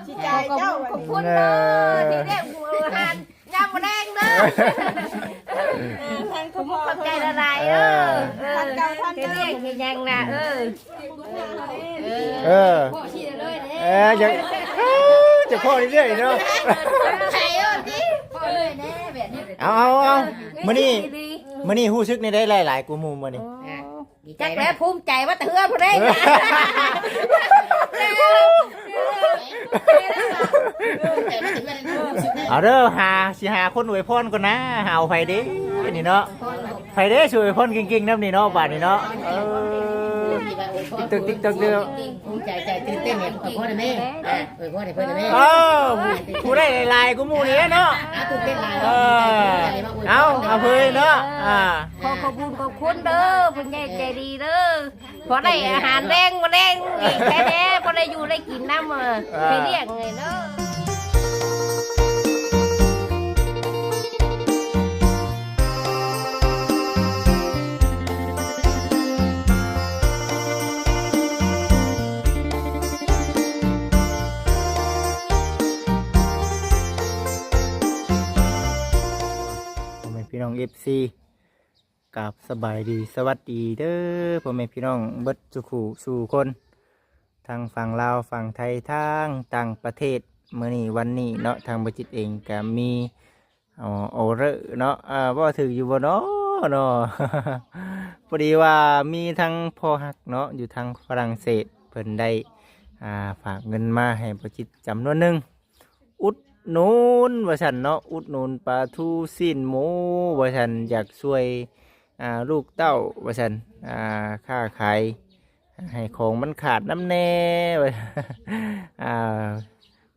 ຊິຈ່າຍເຈົ້າ ຂອບຄຸນເດີ ເອີ ທີ່ລ້ຽງອາຫານຍາມມື້ແລງເດີ. ເອີ ທາງຂອບ ຂອບໃຈຫຼາຍໆເດີ. ເອີ ເອີ ທາງເຈົ້າ ທາງເຈົ້າ ເຮັດວຽກເຮັດຫຍັງນະ. ເອີ ເອີ ເອີ ຢາກ ເອີ ຈະພໍເລື້ອຍໆເນາະ. ໃຜເອີ ຕິພໍເລື້ອຍແດ່ແບບນີ້. ເອົາ ເອົາ ເອົາ ມື້ນີ້ ມື້ນີ້ຮູ້ສຶກແນວໃດ ຫຼາຍໆກວ່າໝູ່ມື້ນີ້? ໂອ້ ດີໃຈ ຈັກແລ້ວ ພູມໃຈວ່າແຕ່ເຮືອຜູ້ໃດ. ເອົາເດີ ຫາ ຊິຫາຄົນອວຍພອນກ່ອນນະ. ຫາເອົາໃຜເດ້ນີ້ເນາະ? ໃຜເດ້ຊິອວຍພອນເກັ່ງໆນຳນີ້ເນາະ ບາດນີ້ເນາະ? ເອີ ຕິກຕັອກ ຕິກຕັອກເດີ. ພູມໃຈ ໃຈຕື່ນເຕັ້ນ ອວຍພອນໃຫ້ແມ່ ອວຍພອນໃຫ້ເພິ່ນແມ່. ເອີ ຜູ້ໄດ້ຫຼາຍໆກວ່າໝູ່ນີ້ເນາະ. ອ່າ ຕື່ນເຕັ້ນຫຼາຍ ເອີ ເອົາ ເອົາເພິ່ນເນາະ. ອ່າ ຂໍຂອບຄຸນຂອບຄຸນເດີ ຜູ້ໃຫຍ່ໃຈດີເດີ. ພໍໄດ້ອາຫານແລງມາແລງອີກແທ້ໆ ພໍໄດ້ຢູ່ໄດ້ກິນນຳ ອ່າ ເອີ ໄປລ້ຽງເລີຍເນາະ. ພໍ່ແມ່ພີ່ນ້ອງ ເອັຟຊີ ກາບສະບາຍດີ ສະຫວັດດີເດີ ພໍ່ແມ່ພີ່ນ້ອງເບິດສູ່ຄູ່ສູ່ຄົນ ທັງຝັ່ງລາວ ຝັ່ງໄທ ທັງຕ່າງປະເທດ. ມື້ນີ້ວັນນີ້ເນາະ ທາງບໍ່ຈິດເອງກະມີ ອໍ ອໍເຣີເນາະ ເອີ ເວົ້າຖືກຢູ່ບໍ່ເນາະ ເນາະ? ພໍດີວ່າມີທັງພໍ່ຮັກເນາະ ຢູ່ທາງຝຣັ່ງເສດ ເພິ່ນໄດ້ ອ່າ ຝາກເງິນມາໃຫ້ບໍ່ຈິດຈຳນວນໜຶ່ງ ອຸດໜູນວ່າຊັ້ນເນາະ ອຸດໜູນປາທູຊີ້ນໝູວ່າຊັ້ນ ຢາກຊ່ວຍ ອ່າ ລູກເຕົ້າວ່າຊັ້ນ ອ່າ ຄ້າຂາຍ ໃຫ້ຂອງມັນຂາດນຳແດ່ ວ່າ ອ່າ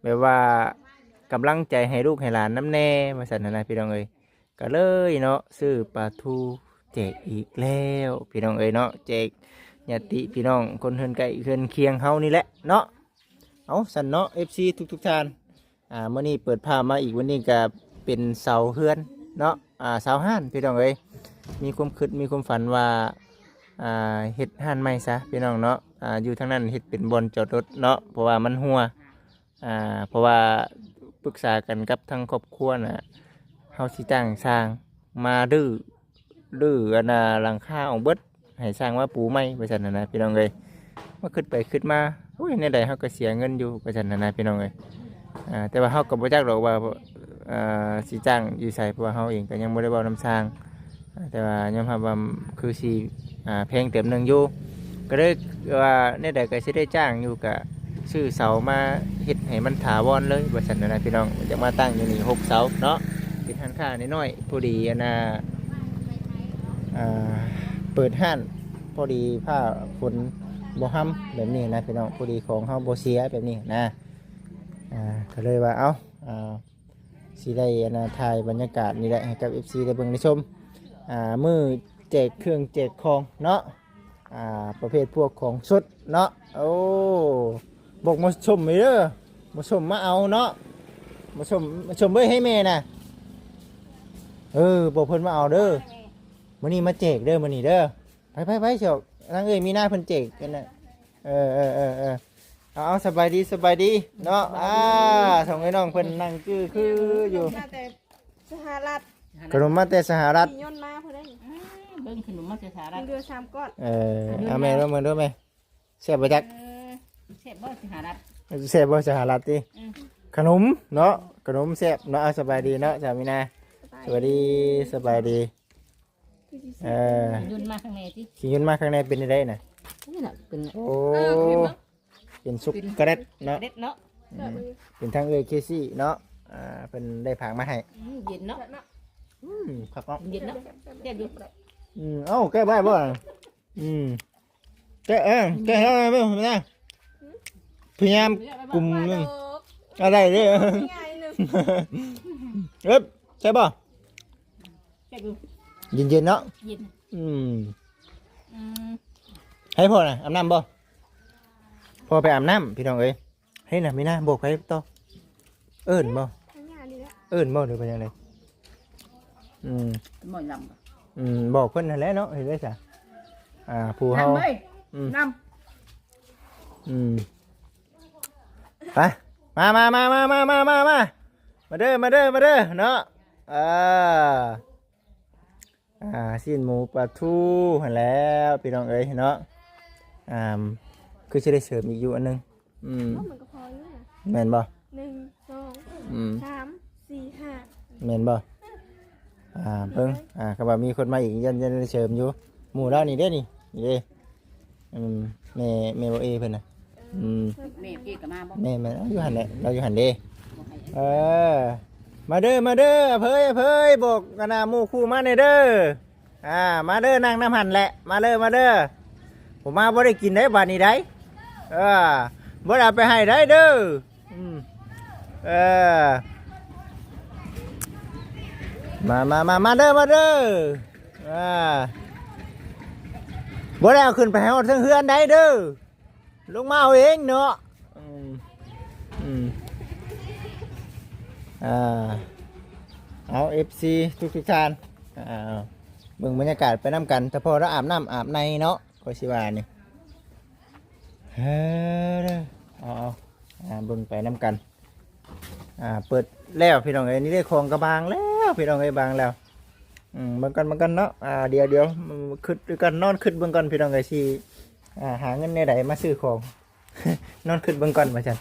ແບບວ່າກຳລັງໃຈໃຫ້ລູກໃຫ້ຫຼານນຳແດ່ວ່າຊັ້ນຫັ້ນນະ ພີ່ນ້ອງເອີຍ. ກໍເລີຍເນາະ ຊື້ປາທູແຈກອີກແລ້ວ ພີ່ນ້ອງເອີຍເນາະ ແຈກຍາດຕິພີ່ນ້ອງຄົນເຮືອນໃກ້ເຮືອນຄຽງເຮົານີ້ແຫຼະເນາະ. ເອົາ ຊັ້ນເນາະ ເອັຟຊີ ທຸກໆທ່ານ ອ່າ ມື້ນີ້ເປີດພາບມາອີກ ວັນນີ້ກໍເປັນເສົາເຮືອນເນາະ ອ່າ ເສົາຮ້ານ ພີ່ນ້ອງເອີຍ. ມີຄວາມຄິດ ມີຄວາມຝັນວ່າ ອ່າ ເຮັດຮ້ານໃໝ່ຊະ ພີ່ນ້ອງເນາະ. ອ່າ ຢູ່ທາງນັ້ນເຮັດເປັນບ່ອນຈອດລົດເນາະ ເພາະວ່າມັນຮົ່ວ. ອ່າ ເພາະວ່າປຶກສາກັນກັບທາງຄອບຄົວນະ ເຮົາຊິຈ້າງຊ່າງມາຮື້ ຮື້ອັນນ່າ ຫຼັງຄາອອກເບິດ ໃຫ້ຊ່າງມາປູໃໝ່ ວ່າຊັ້ນຫັ້ນນະ ພີ່ນ້ອງເອີຍ. ມາຄິດໄປຄິດມາ ໂອ້ຍ ແນວໃດເຮົາກໍເສຍເງິນຢູ່ ວ່າຊັ້ນຫັ້ນນະ ພີ່ນ້ອງເອີຍ. ອ່າ ແຕ່ວ່າເຮົາກໍບໍ່ຈັກດອກວ່າ ອ່າ ຊິຈ້າງຢູ່ໃສ ເພາະວ່າເຮົາເອງກໍຍັງບໍ່ໄດ້ເວົ້ານຳຊ່າງ. ແຕ່ວ່າຍອມຮັບວ່າຄືຊິ ອ່າ ແພງເຕີບໜຶ່ງຢູ່ ກໍເລີຍວ່າແນວໃດກໍຊິໄດ້ຈ້າງຢູ່ ກະຊື້ເສົາມາເຮັດໃຫ້ມັນຖາວອນເລີຍ ວ່າຊັ້ນນະ ພີ່ນ້ອງ. ຢາກມາຕັ້ງຢູ່ນີ້ຫົກເສົາເນາະ ເປັນຮ້ານຄ້ານ້ອຍໆ ພໍດີອັນນ່າ ອ່າ ເປີດຮ້ານ ພໍດີຟ້າຝົນບໍ່ຮຳແບບນີ້ນະ ພີ່ນ້ອງ ພໍດີຂອງເຮົາບໍ່ເສຍແບບນີ້ນະ. ອ່າ ກໍເລີຍວ່າ ເອົ້າ ອ່າ ຊິໄດ້ອັນນ່າ ຖ່າຍບັນຍາກາດນີ້ແຫຼະໃຫ້ກັບເອັຟຊີໄດ້ເບິ່ງໄດ້ຊົມ ອ່າ ມື້ແຈກເຄື່ອງແຈກຂອງເນາະ ອ່າ ປະເພດພວກຂອງສົດເນາະ. ໂອ້ ບອກໝໍສົມເດີ ໝໍສົມມາເອົາເນາະ ໝໍສົມ ໝໍສົມເອີຍ ໃຫ້ແມ່ນະ ເອີ ບອກເພິ່ນມາເອົາເດີ ມື້ນີ້ມາແຈກເດີ ມື້ນີ້ເດີ. ໄປໆໆ ຊອກ ທາງເອື້ອຍມີນາເພິ່ນແຈກກັນນະ. ເອີໆໆໆ ເອົາໆ ສະບາຍດີ ສະບາຍດີເນາະ. ອ່າ ສອງເອື້ອຍນ້ອງເພິ່ນນັ່ງຈື່ຄືຢູ່ ມາແຕ່ສະຫະລັດ ຂະໜົມມາແຕ່ສະຫະລັດ ຂີ່ຍົນມາພຸ້ນເດ້. ອືມ ເບິ່ງຂະໜົມມາແຕ່ສະຫະລັດ ເຫຼືອສາມກ້ອນ. ເອີ ເອົາແມ່ ເບິ່ງເບິ່ງດູແມ່ ແຊບບໍ່ຈັກ? ເອີ ແຊບບໍ່ສະຫະລັດ? ແຊບບໍ່ສະຫະລັດຕິ? ອືມ ຂະໜົມເນາະ ຂະໜົມແຊບເນາະ. ອ່າ ສະບາຍດີເນາະ ສາວມີນາ ສະບາຍດີ ສະບາຍດີ. ເອີ ຂີ່ຍົນມາຂ້າງໃນຕິ ຂີ່ຍົນມາຂ້າງໃນເປັນຈັ່ງໃດນະ? ນີ້ນະ ເປັນ ໂອ້ ເອີ ເປັນ ເປັນຊັອກໂກແລັດເນາະ ເປັນທາງເອື້ອຍເຄຊີເນາະ ອ່າ ເພິ່ນໄດ້ຝາກມາໃຫ້. ອືມ ເຢັນເນາະ ອືມ ຄັກເນາະ ເຢັນເນາະ ແຊບຢູ່. ອືມ ເອົ້າ ແກະໄວ້ບໍ່? ອືມ ແກະ ເອີ ແກະໃຫ້ເບິ່ງນະ ພະຍາຍາມກຸມ ອາ ໄດ້ເດ້. ເອີ ແຊບບໍ່? ແຊບຢູ່ ເຢັນໆເນາະ ເຢັນ. ອືມ ອືມ ໃຫ້ພໍ່ນະອາບນ້ຳບໍ່? ພໍ່ໄປອາບນ້ຳ ພີ່ນ້ອງເອີຍ. ເຮັດນະ ມີນາ ບອກໃຜຕໍ່? ເອີ້ນບໍ່? ເອີ້ນບໍ່ ຫຼືວ່າຈັ່ງໃດ? ອືມ ໝໍລຳ ອືມ ບອກເພິ່ນຫັ້ນແຫຼະເນາະ ເຮັດໄດ້ຊະ ອ່າ ຜູ້ເຮົາ ອືມ ອືມ ໄປ ມາ ມາ ມາ ມາ ມາ ມາ ມາ ມາ ມາເດີ ມາເດີ ມາເດີເນາະ. ເອີ ອ່າ ຊີ້ນໝູປາທູຫັ້ນແຫຼ້ວ ພີ່ນ້ອງເອີຍເນາະ. ອ່າ ຄືຊິໄດ້ເສີມອີກຢູ່ອັນໜຶ່ງ. ອືມ ໂອ້ ມັນກໍພໍຢູ່ນະ. ແມ່ນບໍ່? ໜຶ່ງ ສອງ ອືມ ສາມ ສີ່ ຫ້າ ແມ່ນບໍ່? ອ່າ ເບິ່ງ ອ່າ ຄຳວ່າມີຄົນມາອີກ ຢ້ານ ຢ້ານໄດ້ເສີມຢູ່. ໝູ່ລາວນີ້ເດ້ນີ້ ນີ້ເດ້. ອືມ ແມ່ ແມ່ບໍ່ເອເພິ່ນນະ. ເອີ ອືມ ແມ່ເອກໍມາບໍ່? ແມ່ ແມ່ ເອົາ ຢູ່ຫັ້ນແຫຼະ ລາວຢູ່ຫັ້ນເດ້. ເອີ ມາເດີ ມາເດີ ອາເຜີຍ ອາເຜີຍ ບອກອັນນ່າ ໝູ່ຄູ່ມາແດ່ເດີ. ອ່າ ມາເດີ ນັ່ງນຳຫັ້ນແຫຼະ ມາເດີ ມາເດີ. ບໍ່ມາບໍ່ໄດ້ກິນໄດ໋ບາດນີ້ໄດ໋. ເອີ ບໍ່ໄດ້ເອົາໄປໃຫ້ໄດ໋ເດີ. ອືມ ເອີ ມາ ມາ ມາ ມາເດີ ມາເດີ. ອ່າ ບໍ່ໄດ້ເອົາຂຶ້ນໄປໃຫ້ຮອດເທິງເຮືອນໄດ໋ເດີ. ລົງມາເອົາເອງເນາະ. ອືມ ອືມ ອ່າ ເອົາ ເອັຟຊີ ທຸກໆທ່ານ ອ່າ ເບິ່ງບັນຍາກາດໄປນຳກັນ. ຖ້າພໍລາວອາບນ້ຳອາບໃນເນາະ ຂ້ອຍຊິວ່ານີ້. ເອີ ເອົາ ເອົາ ອ່າ ເບິ່ງໄປນຳກັນ. ອ່າ ເປີດແລ້ວພີ່ນ້ອງເອີຍ. ນີ້ເດ້ ຂອງກະບາງແລ້ວພີ່ນ້ອງເອີຍ ບາງແລ້ວ. ອືມ ເບິ່ງກັນ ເບິ່ງກັນເນາະ. ອ່າ ດຽວ ດຽວ ອືມ ຄຶດກັນ ນອນຄຶດເບິ່ງກ່ອນພີ່ນ້ອງເອີຍ ຊິ ອ່າ ຫາເງິນແນວໃດມາຊື້ຂອງ. ນອນຄຶດເບິ່ງກ່ອນວ່າຊັ້ນ.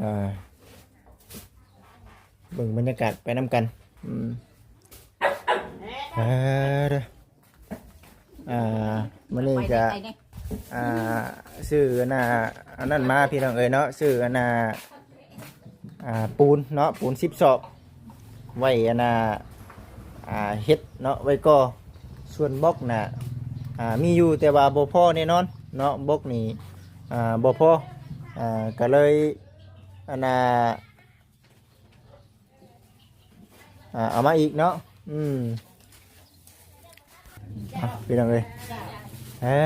ອ່າ ເບິ່ງບັນຍາກາດໄປນຳກັນ. ອືມ ເອີ ເດີ ອ່າ ມື້ນີ້ກະ ອ່າ ຊື້ອັນນ່າ ອັນນັ້ນມາພີ່ນ້ອງເອີຍເນາະ ຊື້ອັນນ່າ ອ່າ ປູນເນາະ ປູນສິບສອບ ໄວ້ອັນນ່າ ອ່າ ເຮັດເນາະ ໄວ້ກໍ່. ສ່ວນບລັອກນະ ອ່າ ມີຢູ່ ແຕ່ວ່າບໍ່ພໍແນ່ນອນເນາະ ບລັອກນີ້ ອ່າ ບໍ່ພໍ ອ່າ ກະເລີຍ ອັນນ່າ ອ່າ ເອົາມາອີກເນາະ. ອືມ ອ່ະ ພີ່ນ້ອງເອີຍ ເອີ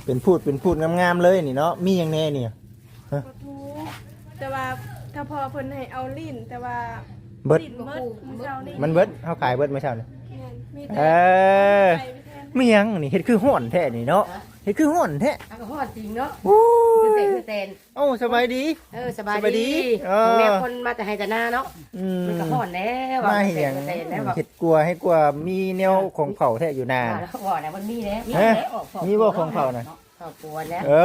ເປັນພູດ ເປັນພູດງາມໆເລີຍນີ້ເນາະ. ມີຫຍັງແດ່ນີ້? ຮະ? ປາທູ ແຕ່ວ່າຖ້າພໍ່ເພິ່ນໃຫ້ເອົາລີ້ນ ແຕ່ວ່າ ເບິດ ລີ້ນເບິດມື້ເຊົ້ານີ້ ມັນເບິດ ເຮົາຂາຍເບິດມື້ເຊົ້ານີ້. ແມ່ນ ມີແຕ່ ເອີ ໄປແທນ. ມີຫຍັງນີ້ ເຮັດຄືຮ້ອນແທ້ນີ້ເນາະ ຮະ? ເຮັດຄືຮ້ອນແທ້. ມັນກໍຮ້ອນຈິງເນາະ. ໂອ້ຍ ຄືແຕນ ຄືແຕນ. ເອົ້າ ສະບາຍດີ. ເອີ ສະບາຍ ສະບາຍດີ ດີ. ເອີ ຂອງແມ່ຄົນມາແຕ່ໄຮ່ແຕ່ນາເນາະ. ອືມ ມັນກໍຮ້ອນແລ້ວ ມາເຮັດຫຍັງ? ເຮັດກົວໃຫ້ກົວ ມີແນວຂອງເຜົາແທ້ຢູ່ນາ. ວ່າແລ້ວມັນມີແລ້ວ ມີແລ້ວ ມີບໍ່ຂອງເຜົານະ? ຄອບຄົວແລ້ວ ເອີ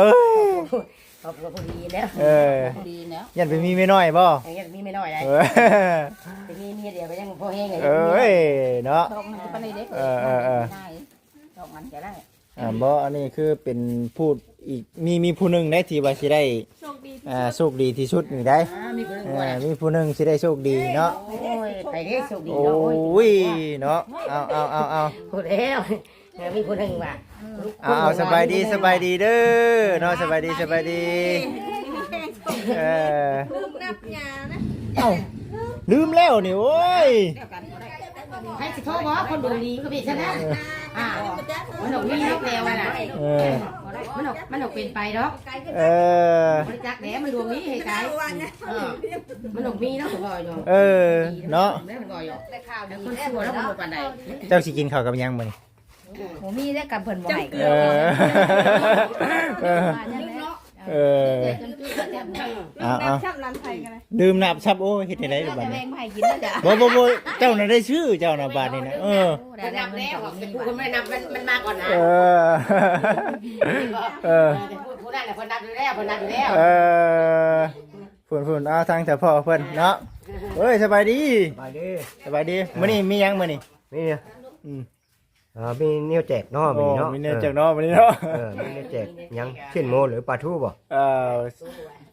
ຄອບຄົວຜູ້ດີແລ້ວ. ເອີ ຜູ້ດີແລ້ວ ຢ້ານໄປມີເມຍນ້ອຍບໍ່? ເອີ ຢ້ານມີເມຍນ້ອຍໄດ໋. ເອີ ໄປມີເມຍດຽວກໍຍັງພໍແຮງ. ເອີຍເນາະ ດອກມັນປານໃດເດ້? ເອີ ເອີ ເອີ ດອກມັນກໍໄດ້. ອ່າ ບໍ່ ອັນນີ້ຄືເປັນຜູ້ອີກ ມີ ມີຜູ້ໜຶ່ງໄດ໋ທີ່ວ່າຊິໄດ້ໂຊກດີທີ່ສຸດ ອ່າ ໂຊກດີທີ່ສຸດນີ້ໄດ໋. ອ່າ ມີຜູ້ໜຶ່ງ ເອີ ມີຜູ້ໜຶ່ງຊິໄດ້ໂຊກດີເນາະ. ໂອ້ຍ ໃຜເດ້ໂຊກດີເນາະ. ໂອ້ຍ ໂອ້ຍເນາະ ເອົາ ເອົາ ເອົາ ເອົາ ຜູ້ແລ້ວ ເອີ ມີຜູ້ໜຶ່ງວ່າ ເອົາ ເອົາ ສະບາຍດີ ສະບາຍດີເດີເນາະ ສະບາຍດີ ສະບາຍດີ. ເອີ ລືມນັບຫຍ້ານະ. ເອົ້າ ລືມແລ້ວນີ້ ໂອ້ຍ ໃຜຊິໂທບໍ່? ຄົນດວງດີມັນກໍເປັນຊັ້ນນະ. ອ່າ ມັນຕ້ອງມີແນວນັ້ນນະ. ເອີ ມັນຕ້ອງ ມັນຕ້ອງເປັນໄປດອກ. ເອີ ບໍ່ໄດ້ຈັກແຫຼະ ມັນດວງດີໃຫ້ຕາຍ. ເອີ ມັນຕ້ອງມີເນາະ ເອີ ເນາະ ຄົນຊົ່ວແລ້ວບໍ່ປານໃດ. ເຈົ້າຊິກິນເຂົ້າກັບຫຍັງມື້ນີ້? ບໍ່ມີແລ້ວ ກັນເພິ່ນບໍ່ໃຫ້. ເອີ ເອີ ເອີ ເອົາ ເອົາ ລືມນັບຊັບ. ໂອ້ຍ ເຮັດຈັ່ງໃດບາດນີ້? ບໍ່ ບໍ່ ບໍ່ ເຈົ້ານະໄດ້ຊື້ ເຈົ້ານະບາດນີ້ນະ. ເອີ ເພິ່ນນັບແລ້ວ ເປັນຜູ້ຄົນບໍ່ໄດ້ນັບ ມັນ ມັນມາກ່ອນນະ. ເອີ ເອີ ຜູ້ ຜູ້ນັ້ນນະເພິ່ນນັບຢູ່ແລ້ວ ເພິ່ນນັບຢູ່ແລ້ວ. ເອີ ພຸ້ນໆ ເອົາ ທາງເຈົ້າພໍ່ເພິ່ນເນາະ. ເອີ ສະບາຍດີ ສະບາຍດີ ສະບາຍດີ. ມື້ນີ້ມີຫຍັງມື້ນີ້? ນີ້ ອືມ ອ່າ ມີແນວແຈກເນາະມື້ນີ້ເນາະ. ໂອ້ ມີແນວແຈກເນາະ ເອີ ມື້ນີ້ເນາະ. ເອີ ມີແນວແຈກຫຍັງ? ຊີ້ນໝູ ຫຼື ປາທູບໍ່? ເອີ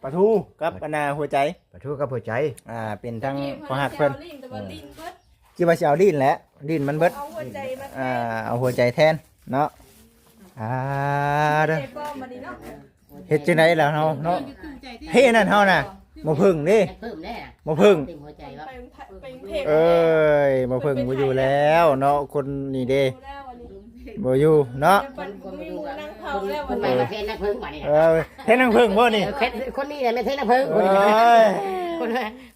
ປາທູກັບ ປາ ອັນນ່າ ຫົວໃຈ. ປາທູກັບຫົວໃຈ. ອ່າ ເປັນທາງພໍ່ຮັກເພິ່ນ. ເອີ ຄິດວ່າຊິເອົາລີ້ນແຫຼະ ລີ້ນມັນເບິດ. ເອົາຫົວໃຈມາແທນ. ອ່າ ເອົາຫົວໃຈແທນເນາະ. ອ່າ ເດີ ໃຈປ້ອມບັດນີ້ເນາະ. ເຮັດຈັ່ງໃດລະເຮົາເນາະ? ເພນັ້ນເຮົານະ ໝໍເຜິ້ງເດ້ ເພີ່ມແດ່ ໝໍເຜິ້ງ. ເປັນຫົວໃຈວະ? ເອີຍ ໝໍເຜິ້ງບໍ່ຢູ່ແລ້ວເນາະ ຄົນນີ້ເດ້ ບໍ່ຢູ່ເນາະ. ເພິ່ນ ເພິ່ນມາແທນນາງເຜິ້ງບັດນີ້. ເອີ ແທນນາງເຜິ້ງບໍ່ນີ້? ເອີ ແທນ ຄົນນີ້ແຫຼະແມ່ນແທນນາງເຜິ້ງ. ໂອ້ຍ ຄົນ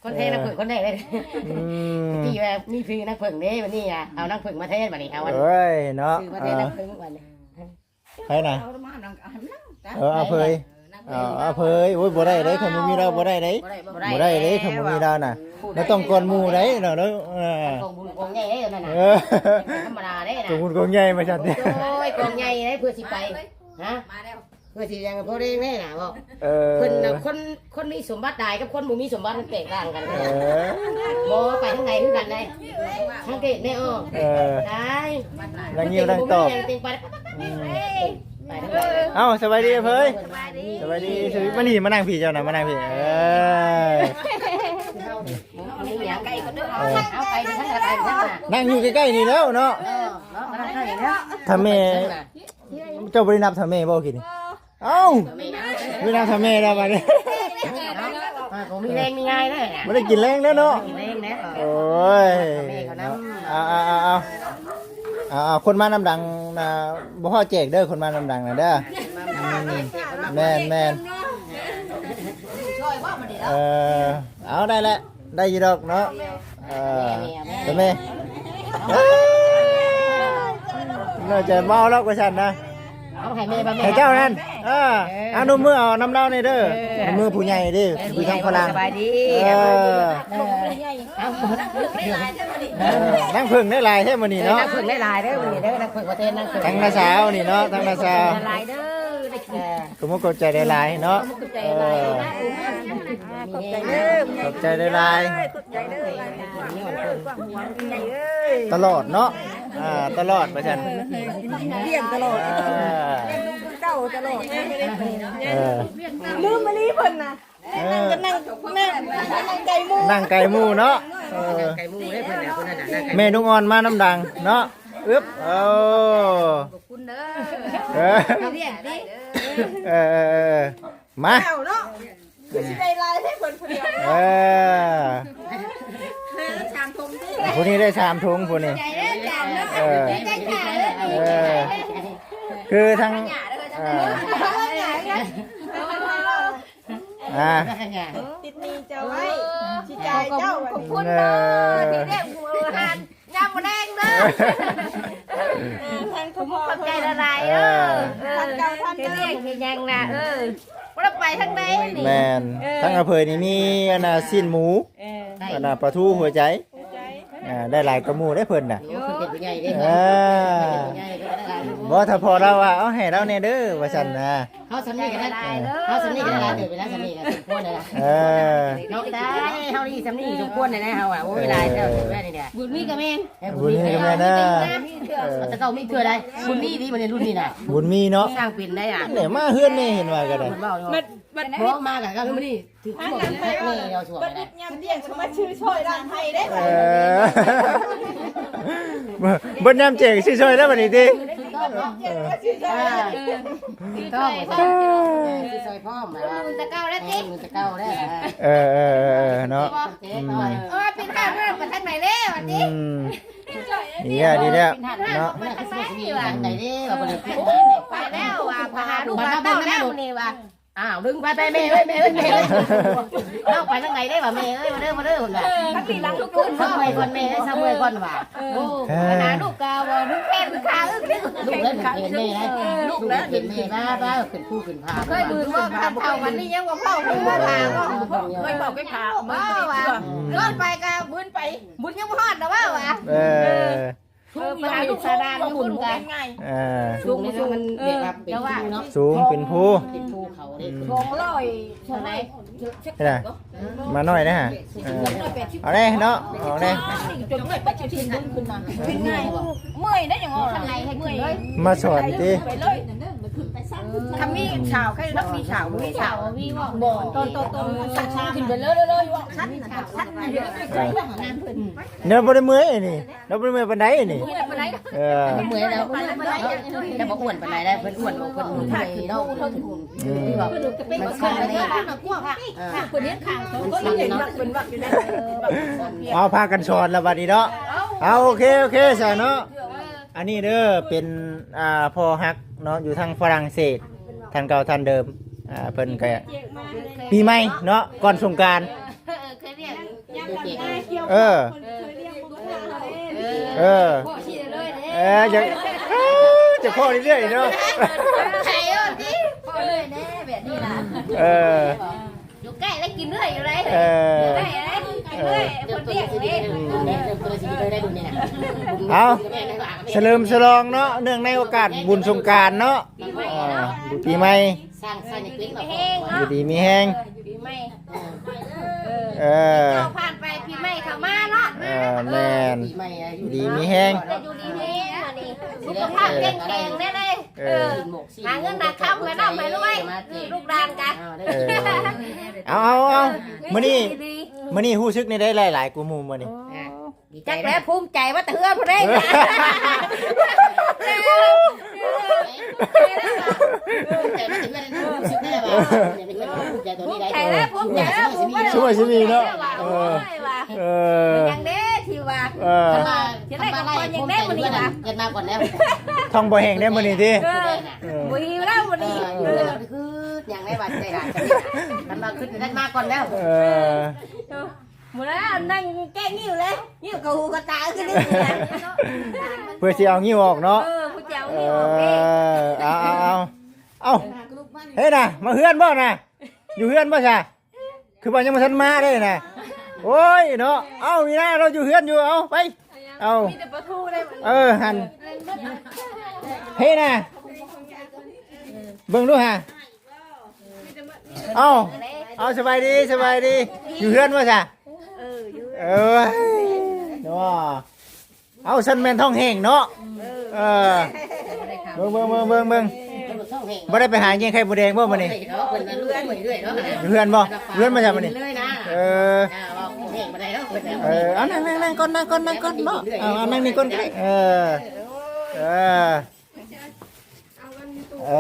ຄົນແທນນາງເຜິ້ງຄົນແລກເລີຍ. ອືມ ທີ່ວ່າມີຊື່ນາງເຜິ້ງເດ້ ບັດນີ້ອະ ເອົານາງເຜິ້ງມາແທນບັດນີ້. ເອົາ ໂອ້ຍ ເນາະ ຊື່ມາແທນນາງເຜິ້ງບັດນີ້. ໃຜນະ? ເອົາມານຳ ໃຫ້ມັນ ເອີ ອາເຜີຍ ເອີ ອາເຜີຍ. ໂອ້ຍ ບໍ່ໄດ້ເດ້ ຄັນບໍ່ມີລາວບໍ່ໄດ້ເດ້ ບໍ່ໄດ້ ບໍ່ໄດ້ເດ້ ຄັນບໍ່ມີລາວນະ. ລາວຕ້ອງກ່ອນໝູ່ໄດ໋ເນາະ ເອີ ກອງບຸນກອງໃຫຍ່ເດ້ນັ້ນນະ ເອີ ບໍ່ທຳມະດາເດ້ນະ ກອງບຸນກອງໃຫຍ່ວ່າຊັ້ນ. ໂອ້ຍ ກອງໃຫຍ່ເດ້ ເພື່ອຊິໄປ ຮະ ມາແລ້ວ ເພື່ອຊິຍັງພໍແຮງແນ່ນະ ເວົ້າ ເອີ ເພິ່ນນະ ຄົນ ຄົນມີສົມບັດຫຼາຍກັບຄົນບໍ່ມີສົມບັດມັນແຕກຕ່າງກັນ. ເອີ ບໍ່ ໄປທາງໃດຄືກັນໄດ໋ ສັງເກດແນ່ ເອີ ໄດ້ ນັ່ງຍິ້ວນັ່ງຕອບ. ອືມ ໄປທາງໃດ? ເອົ້າ ສະບາຍດີເອີຍ ສະບາຍດີ ສະບາຍດີ. ມານີ້ ມານັ່ງພີ້ເຈົ້ານະ ມານັ່ງພີ້ ເອີ ເອົາໄປທາງໃດ ໄປທາງໃດ? ນັ່ງຢູ່ໃກ້ໆນີ້ແລ້ວເນາະ ເອີ ເນາະ ມານັ່ງໃກ້ນີ້ແລ້ວ. ຖ້າແມ່ ເຈົ້າບໍ່ໄດ້ນັບຖ້າແມ່ບໍ່ກີ້ນີ້? ເອົ້າ ບໍ່ໄດ້ນັບຖ້າແມ່ແລ້ວບັດນີ້ ບໍ່ມີແຮງມີງາຍເດ້ ບໍ່ໄດ້ກິນແຮງແລ້ວເນາະ ກິນແຮງແລ້ວ. ໂອ້ຍ ເອົາ ເອົາ ເອົາ ເອົາ ຄົນມານຳດັງນະ ບໍ່ພໍແຈກເດີ ຄົນມານຳດັງນະເດີ. ອືມ ແມ່ນໆ ເອີ ເອົາ ໄດ້ແຫຼະ ໄດ້ຢູ່ດອກເນາະ. ເອີ ແມ່ ໜ້າຈະເມົາແລ້ວວ່າຊັ້ນນະ ເອົາໃຫ້ແມ່ ໃຫ້ເຈົ້ານັ້ນ ເອີ ເອົານົບມືເອົານຳລາວແດ່ເດີ ເອີ ນົບມືຜູ້ໃຫຍ່ເດ້ ເອີ ຢູ່ທາງຝຣັ່ງ. ສະບາຍດີ ເອີ ເອີ ເອົາ ເອີ ນາງເພິ່ງໄດ້ຫຼາຍແທ້ມື້ນີ້ເນາະ ເອີ ນາງເພິ່ງໄດ້ຫຼາຍເດີມື້ນີ້ເດີ ນາງເພິ່ງປະເທດ ນາງເພິ່ງ ທັງນ້າສາວນີ້ເນາະ ທັງນ້າສາວ ຫຼາຍເດີ ເອີ ຂອບໃຈຫຼາຍໆເນາະ ຂອບໃຈຫຼາຍໆ ເອີ ຂອບໃຈເດີ ຂອບໃຈຫຼາຍໆ ຂອບໃຈເດີ ຂອບໃຈເດີ ຕະຫຼອດເນາະ ອ່າ ຕະຫຼອດວ່າຊັ້ນ ລ້ຽງຕະຫຼອດ ອ່າ ລ້ຽງລູກຄືເກົ່າຕະຫຼອດ ເອີ ລືມອີ່ຫຼີເພິ່ນນະ ເອີ ນັ່ງກໍນັ່ງ ນັ່ງ ນັ່ງໄກໝູ່ ນັ່ງໄກໝູ່ເນາະ ເອີ ນັ່ງໄກໝູ່ເດ້ເພິ່ນນະ ຄົນນັ້ນນະ ນັ່ງໄກໝູ່ ແມ່ລູກອ່ອນມານຳດັງເນາະ ອຶບ ໂອ້ ຂອບຄຸນເດີ ເອີ ເຮົາລ້ຽງຕິ ເອີ ເອີ ເອີ ມາ ເຈົ້າເນາະ ຄືຊິໄດ້ຫຼາຍແທ້ເພິ່ນຜູ້ດຽວ ເອີ ຜູ້ນີ້ໄດ້ສາມຖົງ ຜູ້ນີ້ ເອີ ເອີ ຄືທັງ ເອີ ອ່າ ຕິດໜີ້ເຈົ້າໄວ້ ຊິຈ່າຍເຈົ້າ ຂອບຄຸນເດີ ທີ່ລ້ຽງໝູອາຫານ ຍາມມື້ແລງເດີ ທາງຂອບໃຈຫຼາຍໆເດີ ເອີ ເອີ ທາງເກົ່າທາງເດີ ເຮັດຫຍັງນະ ເອີ ບໍ່ໄດ້ໄປທາງໃດນີ້ ແມ່ນ ເອີ ທາງອາເຜີຍນີ້ມີອັນນ່າ ຊີ້ນໝູ ເອີ ອັນນ່າ ປາທູຫົວໃຈ ຫົວໃຈ ອ່າ ໄດ້ຫຼາຍກວ່າໝູ່ເດ້ເພິ່ນນະ ໂອ້ ເພິ່ນເປັນຜູ້ໃຫຍ່ເດ້ ອ່າ ເປັນຜູ້ໃຫຍ່ກໍໄດ້ຫຼາຍຢູ່ ບໍ່ ຖ້າພໍ່ລາວວ່າ ເອົາໃຫ້ລາວແດ່ເດີ ວ່າຊັ້ນນະ ເຮົາສ່ຳນີ້ກໍໄດ້ຫຼາຍເດີ ເຮົາສ່ຳນີ້ກໍໄດ້ຫຼາຍເຕີບໄປແລ້ວ ສ່ຳນີ້ກໍສົມຄວນແລ້ວລະ ເອີ ເນາະ ໄດ້ ເຮົານີ້ສ່ຳນີ້ສົມຄວນແລ້ວເຮົາອະ ໂອ້ຍ ເອີ ຫຼາຍແລ້ວ ເອີ ແລ້ວນີ້ແຫຼະ ບຸນມີກໍແມ່ນ ເອີ ບຸນມີກໍແມ່ນເດີ ເອີ ແຕ່ເກົ່າມີເທື່ອໃດ ບຸນມີດີ ບັດນີ້ລຸ້ນນີ້ນະ ບຸນມີເນາະ ສ້າງເປັນໄດ້ອະ ແຫຼະ ມາເຮືອນແມ່ເຫັນວ່າກໍໄດ້ ເພິ່ນເວົ້າຢູ່ ບັດ ບັດ ບໍ່ມາກໍຄືມື້ນີ້ ຖືກຊ່ວງຄັກແນ່ເຈົ້າຊ່ວງໃດ ຍາມທ່ຽງມາຊື້ຊ່ອຍລ້າງໄຮ່ເດ້ ເອີ ເບິດຍາມແຈກຊື້ຊ່ອຍແລ້ວບັດນີ້ຕິ ຖືກຕ້ອງເນາະ ເອີ ຖືກຕ້ອງ ຊື້ຊ່ອຍພ້ອມ ເອີ ແບບວ່າ ແຕ່ເກົ່າແລ້ວຕິ ເອີ ແຕ່ເກົ່າແລ້ວ ເອີ ເອີ ເອີ ເນາະ ອືມ ເອີ ເປັນທາງເດີນໄປທາງໃດແລ້ວອັນນີ້ ອືມ ດີແລ້ວ ດີແລ້ວເນາະ ໄປທາງໃດວ່າ ໄປແລ້ວວ່າ ໄປຫາລູກຫາເຕົ້າແລ້ວນີ້ວ່າ ອ້າວ ດຶງໄປ ໄປແມ່ເອີຍ ແມ່ເອີຍ ແມ່ເອີຍ ເອົາໄປທາງໃດໄດ້ຫວາ ແມ່ເອີຍ ມາເດີ ມາເດີ ເພິ່ນວ່າ ທັງປີຫຼັງທຸກຄົນ ເຊົາເມື່ອຍກ່ອນແມ່ເອີຍ ເຊົາເມື່ອຍກ່ອນວ່າ ເອີ ໂອ້ ເອີ ໄປຫາລູກກະວ່າ ມຶງແພງຄືຂ້າອຶກເດ້ ລູກເດ້ ເຫັນແມ່ໄດ໋ ລູກເດ້ ເຫັນແມ່ ປ້າ ປ້າ ຂຶ້ນພູຂຶ້ນຜາ ເຄີຍບືນບໍ່ ຄັນເຖົ້າປານນີ້ຍັງບໍ່ພໍ ບໍ່ພໍ ບໍ່ເຄີຍບອກໄປຜ່າ ບໍ່ວ່າ ອືມ ເກີນໄປກະບືນໄປ ບຸນຍັງບໍ່ຮອດນະວ່າ ເອີ ເອີ ເອີ ໄປຫາລູກສາດານຢູ່ພຸ້ນກະ ເອີ ສູງ ມັນແບບວ່າເປັນພູເນາະ ສູງເປັນພູ ເປັນພູເຂົາເດ້ ສອງຮ້ອຍ ເທົ່າໃດ ມາໜ້ອຍນະ ເອີ ເອົາແດ່ເນາະ ເອົາແດ່ ຈົນຮ້ອຍແປດສິບຂຶ້ນນະ ເປັນໄງ ເມື່ອຍໄດ໋ ຍັງວ່າເມື່ອຍ ມາສອນຕິ ໄປເລີຍ ຄັນມີສາວ ໃຄ່ເນາະ ມີສາວ ບໍ່ມີສາວ ບໍ່ ຕອນ ຕອນ ຕອນ ຂຶ້ນໄປເລີຍ ເລີຍ ເລີຍ ເອີ ແນວບໍ່ໄດ້ເມື່ອຍນີ້ ລາວບໍ່ໄດ້ເມື່ອຍປານໃດນີ້ ເມື່ອຍປານໃດ ເອີ ເມື່ອຍແລ້ວ ແຕ່ບໍ່ອ້ວນປານໃດໄດ໋ ເພິ່ນອ້ວນ ເພິ່ນເມື່ອຍເນາະ ອືມ ມັນສັ່ນເດ້ ເອີ ເພິ່ນເຮັດຂ້າງ ເພິ່ນເຫັນວ່າ ເພິ່ນວ່າຢູ່ໃນ ເອົາ ພາກັນສອນລະບັດນີ້ເນາະ ເອົາ ໂອເຄ ໂອເຄ ຊະເນາະ ອັນນີ້ເດີ ເປັນ ອ່າ ພໍ່ຮັກເນາະ ຢູ່ທາງຝຣັ່ງເສດ ທ່ານເກົ່າທ່ານເດີມ ອ່າ ເພິ່ນກະ ປີໃໝ່ເນາະ ກ່ອນສົງການ ເອີ ເອີ ເອີ ຢາກ ຈະພໍເລື້ອຍໆເນາະ ໄປເອົາຕິ ພໍເລື້ອຍ ເອີ ຢູ່ໃກ້ແລ້ວກິນເລື້ອຍຢູ່ໃດ ເອີ ຢູ່ໃກ້ແລ້ວກິນເລື້ອຍ ເອີ ເພິ່ນລ້ຽງເດ້ ອືມ ເອົາ ສະເຫຼີມສະຫຼອງເນາະ ເນື່ອງໃນໂອກາດບຸນສົງການເນາະ ເອີ ປີໃໝ່ ສ້າງ ສ້າງໃຫ້ເກັ່ງເນາະ ຢູ່ດີມີແຮງ ເອີ ຢູ່ດີມີແຮງ ເອີ ເອີ ເອີ ເຈົ້າຜ່ານໄປປີໃໝ່ເຂົ້າມາເນາະ ເອີ ແມ່ນ ປີໃໝ່ ຢູ່ດີມີແຮງ ຢູ່ດີມີແຮງ ອັນນີ້ ສຸຂະພາບເຂັ້ມແຂງແດ່ເລີຍ ເອີ ເອີ ຫາເງິນຫາຄຳໃຫ້ລ່ຳໃຫ້ລວຍ ລູກຫຼານກະ ເອີ ເອົາ ເອົາ ເອົາ ມື້ນີ້ ມື້ນີ້ຮູ້ສຶກແນວໃດຫຼາຍໆກວ່າໝູ່ມື້ນີ້ ໂອ້ ດີໃຈ ຈັກແລ້ວ ພູມໃຈວ່າແຕ່ເຮືອນພຸ້ນເດ້ ເອີ ພູມໃຈວ່າແຕ່ເຮືອນ ຮູ້ສຶກແນວໃດ ພູມໃຈແລ້ວ ພູມໃຈແລ້ວ ສວຍຊິມີເນາະ ເອີ ເອີ ຍັງເດ້ທີ່ວ່າ ເອີ ຄັນວ່າ ທີ່ແລກກໍຍັງໄດ້ມື້ນີ້ວ່າ ເຮັດມາກ່ອນແລ້ວ ທ້ອງບໍ່ແຫ້ງເດ້ມື້ນີ້ຕິ ເອີ ເອີ ບໍ່ຫິວແລ້ວມື້ນີ້ ເອີ ເອີ ຄືຫຍັງໄດ້ວ່າໃຈຫຼາຍ ຄັນວ່າຄືໄດ້ມາກ່ອນແລ້ວ ເອີ ມື້ນັ້ນນັ່ງແກ້ງງິ້ວເລີຍ ງິ້ວເຂົ້າຫູເຂົ້າຕາຄືນີ້ ເພື່ອຊິເອົາງິ້ວອອກເນາະ ເອີ ຜູ້ເຈົ້າ ເອີ ງິ້ວອອກເອງ ເອົາ ເອົາ ເອົາ ເອີ ເຮີ້ນະ ມາເຮືອນບໍ່ນະ ຢູ່ເຮືອນບໍ່ຊະ ຄືວ່າຍັງບໍ່ທັນມາເດ້ນະ ໂອ້ຍເນາະ ເອົ້າ ມີນາ ເຮົາຢູ່ເຮືອນຢູ່ ເອົາ ໄປ ເອົາ ມີແຕ່ປາທູໄດ້ ເອີ ຫັ້ນ ເຮີ້ນະ ເບິ່ງດູຫາ ເອົ້າ ເອົ້າ ສະບາຍດີ ສະບາຍດີ ຢູ່ເຮືອນບໍ່ຊະ ເອີ ຢູ່ເຮືອນ ເອີ ເນາະ ເອົ້າ ຊັ້ນແມ່ນທ້ອງແຫ້ງເນາະ ເອີ ເອີ ເບິ່ງ ເບິ່ງ ເບິ່ງ ເບິ່ງ ບໍ່ໄດ້ໄປຫາຍິງໄຂ່ມົດແດງບໍ່ມື້ນີ້ ຢູ່ເຮືອນບໍ່ ເຮືອນບໍ່ຊະມື້ນີ້ ເອີ ເອີ ເອົາ ນັ່ງ ນັ່ງ ນັ່ງກ່ອນ ນັ່ງກ່ອນ ນັ່ງກ່ອນເນາະ ເອົາ ນັ່ງນີ້ກ່ອນກໍໄດ້ ເອີ ເອີ ເອີ ເອີ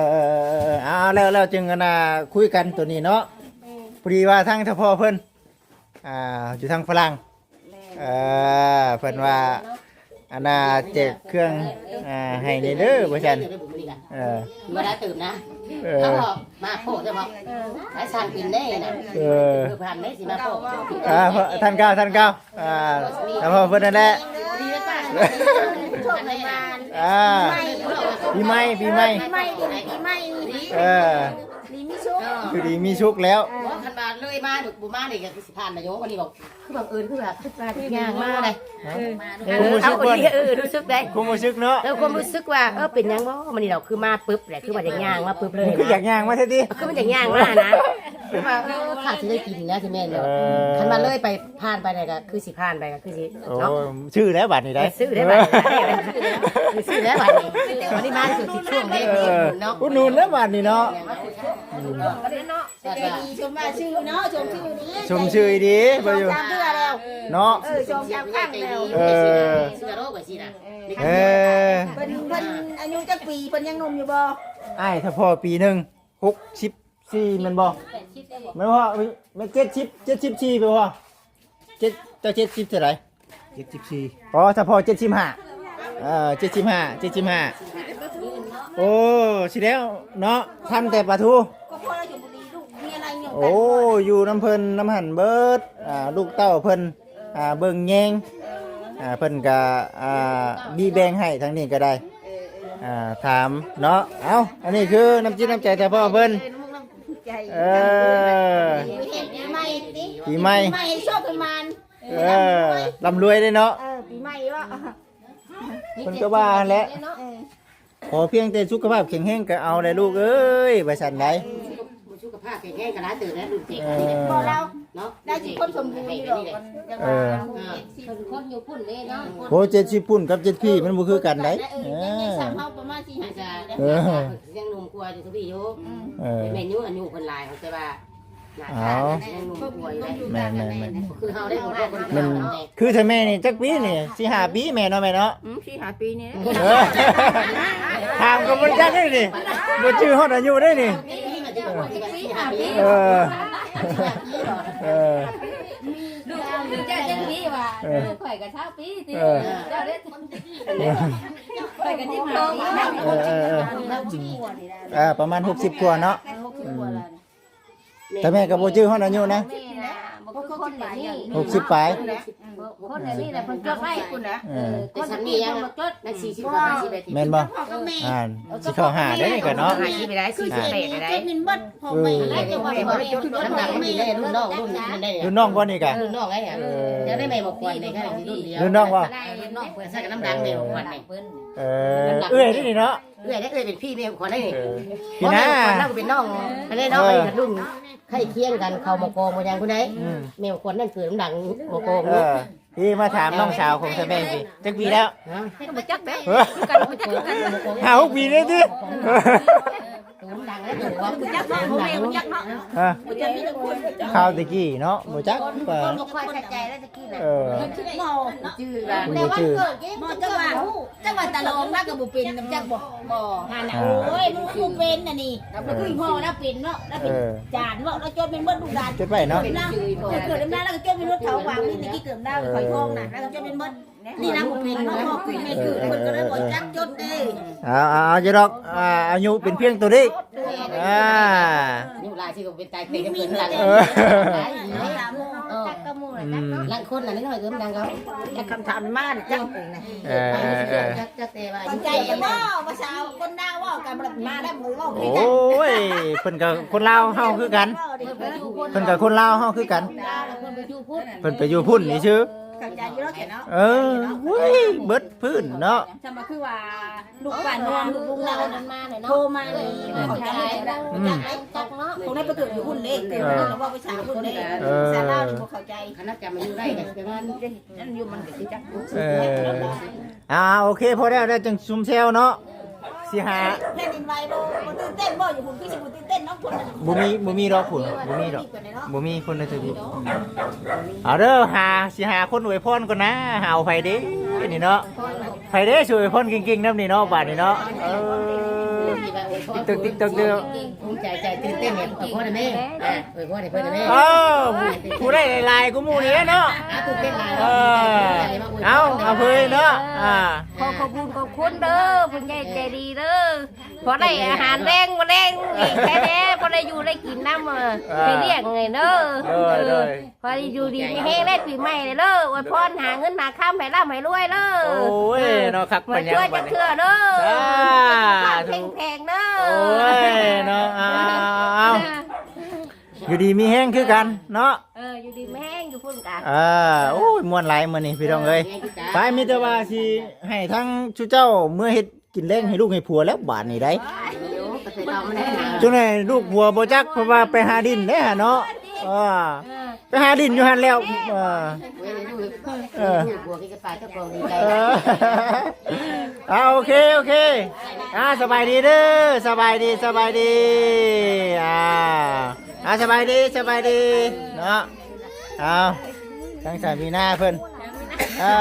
ເອົາ ແລ້ວ ແລ້ວຈຶ່ງ ອັນນ່າ ຄຸຍກັນໂຕນີ້ເນາະ ພໍດີວ່າທາງເຖົ້າພໍ່ເພິ່ນ ອ່າ ຢູ່ທາງຝຣັ່ງ ແມ່ນ ເອີ ເພິ່ນວ່າ ອັນນ່າ ແຈກເຄື່ອງ ອ່າ ໃຫ້ແດ່ເດີ ວ່າຊັ້ນ ເອີ ບໍ່ໄດ້ຕື່ມນະ ເອີ ເຂົາບອກ ມາໂພດເດີ ບອກ ເອີ ໃຫ້ສ້າງເປັນເດ້ນະ ເອີ ເອີ ຜ່ານເດ້ຊິມາໂພດ ອ່າ ທ່ານກ່າວ ທ່ານກ່າວ ອ່າ ແລ້ວພໍເພິ່ນນັ້ນແຫຼະ ອ່າ ປີໃໝ່ ປີໃໝ່ ປີໃໝ່ ເອີ ດີມີສຸກ ຢູ່ດີມີສຸກແລ້ວ ບໍ່ ຄັນວ່າເລີຍມາ ບໍ່ມານີ້ກໍຊິຜ່ານນະໂຍ ອັນນີ້ບອກ ຄືບັງເອີນ ຄືແບບຄິດວ່າຍ່າງມາໄດ໋ ເອີ ເອີ ຮູ້ສຶກບໍ່ ເອີ ຮູ້ສຶກໄດ໋ ຄວາມຮູ້ສຶກເນາະ ເອີ ຄວາມຮູ້ສຶກວ່າ ເອີ ເປັນຫຍັງບໍ່ ມື້ນີ້ດອກ ຄືມາປຶບແຫຼະ ຄືວ່າຢາກຍ່າງມາປຶບເລີຍ ຄືຢາກຍ່າງມາແທ້ຕິ ຄືມັນຢາກຍ່າງມານະ ຄືວ່າ ເອີ ຂາດຊິໄດ້ກິນນະຊິແມ່ນເນາະ ເອີ ຄັນວ່າເລີຍໄປ ຜ່ານໄປແລ້ວກໍຄືຊິຜ່ານໄປກໍຄືຊິ ໂອ້ ເນາະ ຊື້ແລ້ວບາດນີ້ໄດ໋ ເອີ ຊື້ແລ້ວບາດນີ້ ຊື້ແລ້ວບາດນີ້ ແຕ່ວ່ານີ້ມາສຸດຊິຊ່ວງເດ້ ເອີ ອຸດໜູນແລ້ວບາດນີ້ເນາະ ເນາະ ແຕ່ດີ ຊົມວ່າຊື່ເນາະ ຊົມຊື່ດີ ຊົມຊື່ດີ ບໍ່ຢູ່ ສອງສາມເທື່ອແລ້ວ ເນາະ ເອີ ສອງສາມຄັ້ງແລ້ວ ເອີ ເອີ ເພິ່ນ ເພິ່ນອາຍຸຈັກປີ ເພິ່ນຍັງໜຸ່ມຢູ່ບໍ່ ອ້າຍຖ້າພໍ່ປີໜຶ່ງ ຫົກສິບສີ່ແມ່ນບໍ່ ແມ່ນບໍ່ ແມ່ນເຈັດສິບ ເຈັດສິບສີ່ແມ່ນບໍ່ ເຈັດ ເຈົ້າເຈັດສິບເທົ່າໃດ ເຈັດສິບສີ່ ອໍ ສະເພາະເຈັດສິບຫ້າ ເອີ ເຈັດສິບຫ້າ ເຈັດສິບຫ້າ ໂອ້ ຊິແລ້ວເນາະ ທັນແຕ່ປາທູ ກໍພໍລະ ຊົນບຸລີ ລູກເມຍລາວຢູ່ນຳກັນ ໂອ້ ຢູ່ນຳເພິ່ນນຳຫັ້ນເບິດ ອ່າ ລູກເຕົ້າເພິ່ນ ອ່າ ເບິ່ງແຍງ ອ່າ ເພິ່ນກະ ອ່າ ມີແບ່ງໃຫ້ທາງນີ້ກໍໄດ້ ອ່າ ຖາມເນາະ ເອົ້າ ອັນນີ້ຄືນ້ຳຈິດນ້ຳໃຈສະເພາະເພິ່ນ ເອີ ປີໃໝ່ ປີໃໝ່ ປີໃໝ່ໃຫ້ໂຊກໃຫ້ໝານ ເອີ ລ່ຳລວຍເດ້ເນາະ ເອີ ປີໃໝ່ເນາະ ເພິ່ນກໍວ່າຫັ້ນແຫຼະ ເອີ ຂໍພຽງແຕ່ສຸຂະພາບແຂງແຮງກໍເອົາແຫຼະລູກເອີຍ ວ່າຊັ້ນໃດ ສຸຂະພາບແຂງແຮງກໍຫຼາຍເຕີບແລ້ວ ລຸ້ນເຈັດ ເອີ ນີ້ແຫຼະ ບໍ່ລາວ ເນາະ ໄດ້ຊິຄົນສົມບູນຢູ່ດອກ ເອີ ເອີ ເພິ່ນຄົນຢູ່ພຸ້ນເດ້ເນາະ ໂອ້ ເຈັດສິບພຸ້ນກັບເຈັດປີມັນບໍ່ຄືກັນໃດ ເອີ ເອີ ຍັງຊ້ຳເຮົາປະມານສີ່ຫ້າປີ ເອີ ຍັງໜຸ່ມກວ່າຢູ່ທະວີຢູ່ ເອີ ແມ່ນຢູ່ອາຍຸເພິ່ນຫຼາຍ ແຕ່ວ່າ ເອົາ ແມ່ນໆໆ ຄືເຮົາໄດ້ ແມ່ນ ຄືຖ້າແມ່ນີ້ຈັກປີນີ້ ສີ່ຫ້າປີແມ່ເນາະ ແມ່ເນາະ ອືມ ສີ່ຫ້າປີນີ້ ເອີ ຖາມກໍບໍ່ຈັກເດ້ນີ້ ບໍ່ຈື່ຮອດອາຍຸເດ້ນີ້ ເອີ ເອີ ເອີ ເອີ ເອີ ປະມານຫົກສິບກວ່າເນາະ ອືມ ແຕ່ແມ່ກໍບໍ່ຈື່ຮອດອາຍຸນະ ແມ່ນະ ບໍ່ ຄືຄົນດຽວນີ້ ຫົກສິບປາຍ ຄົນດຽວນີ້ແຫຼະເພິ່ນຈົດໄວ້ ເອີ ແຕ່ສາມີຍັງ ຄົນດຽວນີ້ເພິ່ນບໍ່ຈົດ ນັກສີ່ສິບກວ່າ ຫ້າສິບໄດ້ຕິ ແມ່ນບໍ່? ເອີ ອ່ານ ຊິເຂົ້າຫ້າໄດ້ນີ້ກໍເນາະ ຫ້າສິບໄດ້ ສີ່ສິບແປດໄດ້ ຈົດແມ່ນເບິດ ພໍ່ແມ່ ເອີ ແລ້ວຈະວ່າພໍ່ແມ່ ລຸ້ນນ້ອງ ລຸ້ນນີ້ມັນໄດ້ ລຸ້ນນ້ອງບໍ່ນີ້ກະ? ເອີ ລຸ້ນນ້ອງໄດ້ຫຍັງ ເອີ ຍັງໄດ້ແມ່ໝໍຂວັນໄດ້ ລຸ້ນດຽວ ລຸ້ນນ້ອງບໍ່? ລຸ້ນນ້ອງ ໃສ່ກັບນ້ຳດັງແມ່ໝໍຂວັນນີ້ ເອີ ເອື້ອຍນີ້ເນາະ ເອື້ອຍໄດ້ ເອື້ອຍເປັນພີ່ແມ່ຂວັນໄດ້ນີ້ ເອີ ພີ່ນາ ແມ່ຂວັນລາວກໍເປັນນ້ອງ ອັນນີ້ເນາະ ເອີ ລຸ້ນໃກ້ຄຽງກັນ ເຂົ້າໝໍກອງບໍ່ຍັງຜູ້ໃດ ອືມ ແມ່ຂວັນນັ້ນເກີດນຳຫຼັງໝໍກອງ ເອີ ເນາະ ພີ່ມາຖາມນ້ອງສາວຂອງສາແມງຊິ ຈັກປີແລ້ວ? ຮະ ບໍ່ຈັກເດ້ ເອີ ຄືກັນ ບໍ່ຈັກຄືກັນ ຫ້າຫົກປີແລ້ວຕິ ເອີ ບໍ່ຈັກເນາະ ພໍ່ແມ່ບໍ່ຈັກເນາະ ຮະ ບໍ່ຈັກ ມີແຕ່ຄົນ ຄາວແຕ່ກີ້ເນາະ ບໍ່ຈັກວ່າ ຄົນບໍ່ຄ່ອຍໃສ່ໃຈແລ້ວ ເອີ ບໍ່ຈື່ວ່າ ບໍ່ຈື່ ບໍ່ ຈັກວ່າ ຈັກວ່າຕາຫຼອງລາວກໍບໍ່ເປັນນຳຈັກບໍ່ ບໍ່ ຫັ້ນນະ ໂອ້ຍ ມັນບໍ່ເປັນອັນນີ້ ລາວບໍ່ຄືພໍ່ລາວເປັນເນາະ ລາວເປັນ ເອີ ຈານເນາະ ລາວຈົດແມ່ນເບິດລູກຫຼານ ຈົດໄວ້ເນາະ ເປັນນາງ ເກີດນຳນາລາວກໍຈົດແມ່ນເບິດ ເຖົ້າຫວ່າງນີ້ແຕ່ກີ້ເກີດນາຂ້ອຍທ້ອງນະ ລາວກໍຈົດແມ່ນເບິດ ນີ້ນາບໍ່ເປັນເນາະ ພໍ່ເປັນແມ່ເກີດ ເພິ່ນກໍເລີຍບໍ່ຈັກຈົດເດ້ ເອົາ ເອົາ ເອົາຢູ່ດອກ ອາ ອາຍຸເປັນພຽງໂຕເລກ ອ່າ ອາຍຸຫຼາຍຊິກໍເປັນຕາຍເປັນເພິ່ນ ເອີ ອືມ ລາງຄົນລະນ້ອຍໆ ເອີ ມັນດັງເຂົາ ຈັກຄຳຖາມມາຈັກ ເອີ ຈັກ ຈັກແຕ່ວ່າ ເຂົ້າໃຈຢູ່ບໍ່ ພາສາຄົນລາວເວົ້າກັນ ມາແລ້ວເວົ້າຄືກັນ ໂອ້ຍ ເພິ່ນກໍຄົນລາວເຮົາຄືກັນ ເພິ່ນກໍຄົນລາວເຮົາຄືກັນ ເພິ່ນໄປຢູ່ພຸ້ນ ເພິ່ນໄປຢູ່ພຸ້ນນີ້ຊື່ ເຂົ້າໃຈຢູ່ເນາະ ເອີ ເບິດພື້ນເນາະ ຈະມາຄືວ່າ ລູກບ້ານເມືອງ ລູກລຸງລາວໂທມານີ້ ເອີ ບໍ່ເຂົ້າໃຈ ອືມ ຈັກເນາະ ພວກນັ້ນໄປເກີດຢູ່ພຸ້ນເດ້ ເກີດຢູ່ພຸ້ນ ເອີ ແລ້ວເວົ້າພາສາພຸ້ນເດ້ ເອີ ພາສາລາວນີ້ບໍ່ເຂົ້າໃຈ ຄັນເຮົາຈະມາຢູ່ໄດ້ກໍຊິປະມານນັ້ນຢູ່ ມັນກໍຊິຈັກ ເອີ ອ່າ ໂອເຄ ພໍແລ້ວ ແລ້ວຈັ່ງຊຸມແຊວເນາະ ຊິຫາ ແຜ່ນດິນໄຫວບໍ່ ບໍ່ຕື່ນເຕັ້ນບໍ່ ຢູ່ພຸ້ນຄືຊິບໍ່ຕື່ນເຕັ້ນເນາະ ຄົນ ບໍ່ມີ ບໍ່ມີດອກພຸ້ນ ບໍ່ມີດອກ ບໍ່ມີຄົນໃນທະວີບ ເອົາເດີ ຫາ ຊິຫາຄົນອວຍພອນກ່ອນນາ ຫາເອົາໃຜເດ້ນີ້ເນາະ ໃຜເດ້ຊິອວຍພອນເກັ່ງໆນຳນີ້ເນາະ ບາດນີ້ເນາະ ເອີ ຕິກຕັອກ ຕິກຕັອກ ເດີ ພູມໃຈ ໃຈຕື່ນເຕັ້ນ ອວຍພອນໃຫ້ແມ່ ອາ ອວຍພອນໃຫ້ເພິ່ນແມ່ ເອີ ຜູ້ໄດ້ຫຼາຍໆກວ່າໝູ່ນີ້ແຫຼະເນາະ ອາ ຕື່ນເຕັ້ນຫຼາຍ ເອີ ເອົາ ເອົາເຜີຍເນາະ ອາ ຂໍຂອບຄຸນຂອບຄຸນເດີ ຜູ້ໃຫຍ່ໃຈດີເດີ ພໍໄດ້ອາຫານແລງມື້ແລງນີ້ແທ້ໆ ພໍໄດ້ຢູ່ໄດ້ກິນນຳ ເອີ ໃຫ້ລ້ຽງໃຫ້ເດີ ໂດຍ ໂດຍ ຂໍໃຫ້ຢູ່ດີມີແຮງໃນປີໃໝ່ເດີ ອວຍພອນຫາເງິນຫາຄຳໃຫ້ລ່ຳໃຫ້ລວຍເດີ ໂອ້ຍ ເນາະ ຄັກປານຫຍັງ ມາຊ່ວຍຈັກເທື່ອເດີ ສາທຸ ເພງເພງເດີ ໂອ້ຍ ເນາະ ເອົາ ເອົາ ຢູ່ດີມີແຮງຄືກັນເນາະ ເອີ ຢູ່ດີມີແຮງຢູ່ພຸ້ນກະ ເອີ ໂອ້ຍ ມ່ວນຫຼາຍມື້ນີ້ພີ່ນ້ອງເອີຍ ເອີ ໄປ ມີແຕ່ວ່າຊິໃຫ້ທັງຊຸເຈົ້າເມືອເຮັດ ກິນແລງໃຫ້ລູກໃຫ້ຜົວແລ້ວບາດນີ້ໄດ໋ ໂອ້ຍ ກໍຊິເອົາມາແລ້ວ ຈົນໃຫ້ລູກຜົວບໍ່ຈັກ ເພາະວ່າໄປຫາດິນເດ້ຫາເນາະ ເອີ ເອີ ໄປຫາດິນຢູ່ຫັ້ນແລ້ວ ເອີ ເອີ ເອີ ເອີ ອ່າ ໂອເຄ ໂອເຄ ອ່າ ສະບາຍດີເດີ ສະບາຍດີ ສະບາຍດີ ອ່າ ອ່າ ສະບາຍດີ ສະບາຍດີເນາະ ເອົາ ທາງສາມີນາເພິ່ນ ອ່າ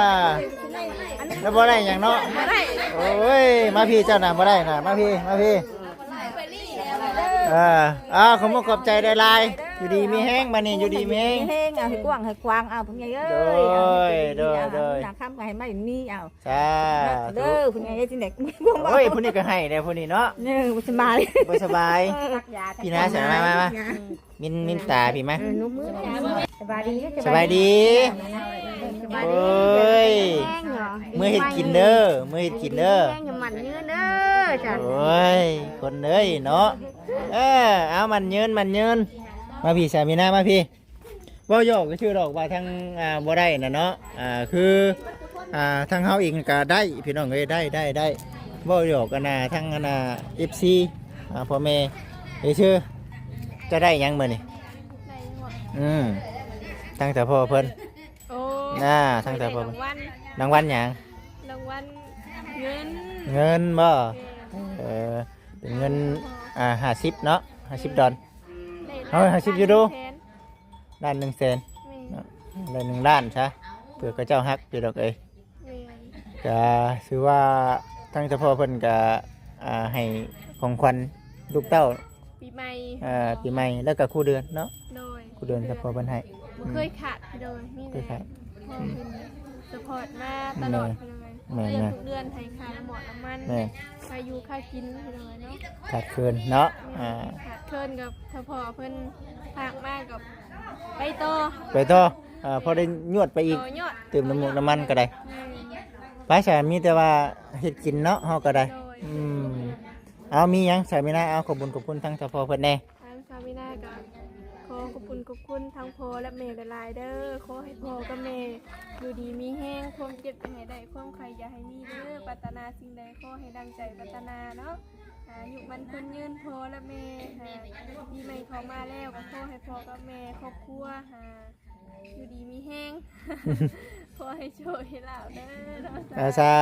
ລາວບໍ່ໄດ້ຫຍັງເນາະ ບໍ່ໄດ້ ໂອ້ຍ ມາພີ້ເຈົ້ານະ ບໍ່ໄດ້ນະ ມາພີ້ ມາພີ້ ເອີ ເອົາ ຂອບມຸກຂອບໃຈຫຼາຍໆ ຢູ່ດີມີແຮງ ບາດນີ້ຢູ່ດີມີແຮງ ມີແຮງ ເອົາໃຫ້ກວ້າງໃຫ້ຂວາງ ເອົາ ຜູ້ໃຫຍ່ເອີຍ ໂດຍ ເອົາໃຫ້ດີ ໂດຍ ເອົາ ໂດຍ ໜ້າຄຳກໍໃຫ້ມາມີ ເອົາ ສາທຸ ເດີ ຜູ້ໃຫຍ່ ຊິໄດ້ ໂອ້ຍ ຜູ້ນີ້ກໍໃຫ້ແດ່ ຜູ້ນີ້ເນາະ ເອີ ບໍ່ສະບາຍ ບໍ່ສະບາຍ ເອີ ພີ່ນາ ສະບາຍ ມາ ມາ ມາ ມິນ ມິນຕາ ພີ່ມາ ເອີ ນຸບມື ສະບາຍດີ ສະບາຍດີ ສະບາຍດີ ໂອ້ຍ ເມືອເຮັດກິນເດີ ເມືອເຮັດກິນເດີ ມີແຮງ ໝັ້ນຍືນເດີ ຈ້າ ໂອ້ຍ ຄົນເອີຍເນາະ ເອີ ເອົາ ໝັ້ນຍືນ ໝັ້ນຍືນ ມາພີ້ ສາມີນາ ມາພີ້ ເວົ້າຫຍອກຊື່ໆດອກວ່າທາງ ອ່າ ບໍ່ໄດ້ນະເນາະ ອ່າ ຄື ອ່າ ທາງເຮົາເອງກໍໄດ້ ພີ່ນ້ອງເອີຍ ໄດ້ ໄດ້ ໄດ້ ເວົ້າຫຍອກກັນນະ ທາງອັນນ່າ ເອັຟຊີ ອ່າ ພໍ່ແມ່ ເອີ ຊື່ ຈະໄດ້ຫຍັງມື້ນີ້? ໄດ້ຫຍັງວະ? ອືມ ຕັ້ງແຕ່ພໍ່ເພິ່ນ ໂອ້ ນາ ຕັ້ງແຕ່ພໍ່ເພິ່ນ ລາງວັນ ລາງວັນຫຍັງ? ລາງວັນເງິນ ເງິນບໍ່? ເອີ ເປັນເງິນ ອ່າ ຫ້າສິບເນາະ ຫ້າສິບດອນ ເຮົາ ຫ້າສິບຢູໂຣ ລ້ານໜຶ່ງແສນ ແມ່ນ ເນາະ ໄດ້ໜຶ່ງລ້ານຊະ ເພື່ອເຂົາເຈົ້າຮັກຢູ່ດອກເອີຍ ແມ່ນ ກະຖືວ່າທາງເຈົ້າພໍ່ເພິ່ນກະ ອ່າ ໃຫ້ຂອງຂວັນລູກເຕົ້າ ປີໃໝ່ ອ່າ ປີໃໝ່ ແລ້ວກະຄູ່ເດືອນເນາະ ໂດຍ ຄູ່ເດືອນເຈົ້າພໍ່ເພິ່ນໃຫ້ ບໍ່ເຄີຍຂາດ ໂດຍ ມີແຕ່ພໍ່ເພິ່ນ ອືມ ຊັບພອດມາຕະຫຼອດ ໂດຍ ແມ່ນໆ ທຸກເດືອນ ໃຫ້ຄ່ານ້ຳມັນ ແມ່ນ ຄ່າຢູ່ຄ່າກິນ ໂດຍ ເນາະ ຂາດເຂີນເນາະ ແມ່ນ ອ່າ ຂາດເຂີນກັບເຈົ້າພໍ່ເພິ່ນ ຝາກມາກັບ ໄປຕໍ່ ໄປຕໍ່ ອ່າ ພໍໄດ້ຍວດໄປອີກ ຕໍ່ຍອດ ຕື່ມນ້ຳມູກນ້ຳມັນກໍໄດ້ ແມ່ນ ໄປຊະ ມີແຕ່ວ່າເຮັດກິນເນາະ ເຮົາກໍໄດ້ ໂດຍ ອືມ ເອົາ ມີຫຍັງ ສາວມີນາ ເອົາ ຂອບບຸນຂອບຄຸນທາງເຈົ້າພໍ່ເພິ່ນແດ່ ທາງສາວມີນາກໍຂໍຂອບຄຸນຂອບຄຸນທາງພໍ່ແລະແມ່ຫຼາຍໆເດີ ຂໍໃຫ້ພໍ່ກັບແມ່ຢູ່ດີມີແຮງ ຄວາມເຈັບຢ່າໃຫ້ໄດ້ ຄວາມໄຂ້ຢ່າໃຫ້ມີເດີ ປາດຖະໜາສິ່ງໃດຂໍໃຫ້ດັ່ງໃຈປາດຖະໜາເນາະ ອາຍຸໝັ້ນຂວັນຍືນພໍ່ແລະແມ່ ອາປີໃໝ່ເຂົ້າມາແລ້ວກໍຂໍໃຫ້ພໍ່ກັບແມ່ຄອບຄົວ ອາ ຢູ່ດີມີແຮງ ຂໍໃຫ້ໂຊກໃຫ້ລາບເດີເນາະ ອ່າ ສາ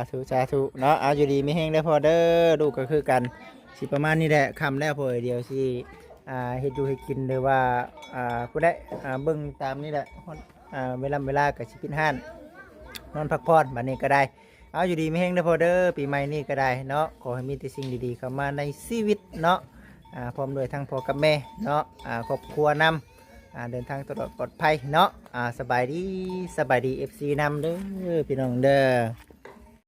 ທຸ ສາທຸເນາະ ເອົາ ຢູ່ດີມີແຮງເດີພໍ່ເດີ ລູກກໍຄືກັນ ຊິປະມານນີ້ແຫຼະ ຄ່ຳແລ້ວພໍ່ເອີຍ ດຽວຊິ ອ່າ ເຮັດຢູ່ເຮັດກິນ ຫຼືວ່າ ອ່າ ຜູ້ໃດ ອ່າ ເບິ່ງຕາມນີ້ແຫຼະ ຮອດ ອ່າ ເວລາ ເວລາກໍຊິປິດຮ້ານ ນອນພັກຜ່ອນ ບັດນີ້ກໍໄດ້ ເອົາ ຢູ່ດີມີແຮງເດີພໍ່ເດີ ປີໃໝ່ນີ້ກໍໄດ້ເນາະ ຂໍໃຫ້ມີແຕ່ສິ່ງດີໆເຂົ້າມາໃນຊີວິດເນາະ ອ່າ ພ້ອມດ້ວຍທັງພໍ່ກັບແມ່ເນາະ ອ່າ ຄອບຄົວນຳ ອ່າ ເດີນທາງຕະຫຼອດປອດໄພເນາະ ອ່າ ສະບາຍດີ ສະບາຍດີ ເອັຟຊີ ນຳເດີ ພີ່ນ້ອງເດີ.